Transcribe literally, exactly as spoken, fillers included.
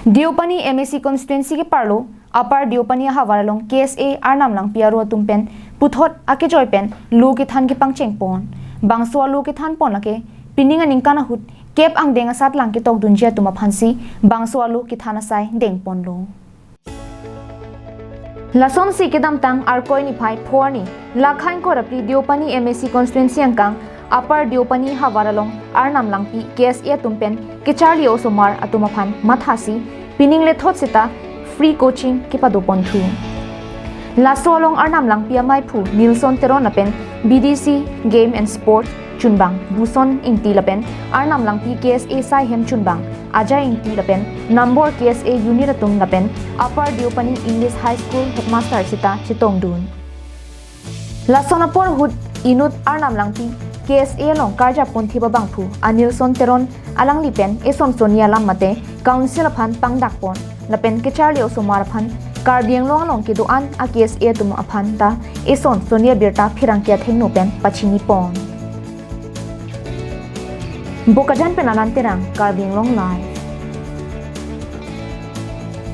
Deopani M A C constituency keparlo Upper Deopani ahavar along K S A Arnam Langpi aro atum pen puthot akejoi pen lo kethan kepangcheng pon. Bangso alo kethan pon lake pining aningkan ahut kep angdeng asatlang ketokdunji atum aphansi bangso alo kethan asai deng ponlo. Lasonsi kedamtang Arkoi niphai pho arni, lakhain korapli Deopani M A C constituency angkang Upper Deopani havar along Arnam Langpi K S A atum pen kecharli osomar atum aphan mathasi pining lethot seta free coaching kepado ponthu. Laso along Arnam Langpi amaiphu Nilson Teron lapen B D C Game and Sports chunbang Buson Ingti lapen Arnam Langpi K S A saihem chunbang Ajay Ingti lapen Nambor K S A unit atum lapen Upper Deopani English High School headmaster seta chetongdun. Lason apor ahut inut Arnam Langpi K S A along karjap ponthip abangphu Anilson Teron alangli pen eson soni alam mate council aphan pangdak pon lapen kecharli osomar aphan Karbi Anglong along kedo-an a K S A atum aphan ta eson soni abirta pherangke athengno pen pachini pon. Bokajan pen Anand Terang, Karbi Anglong Live.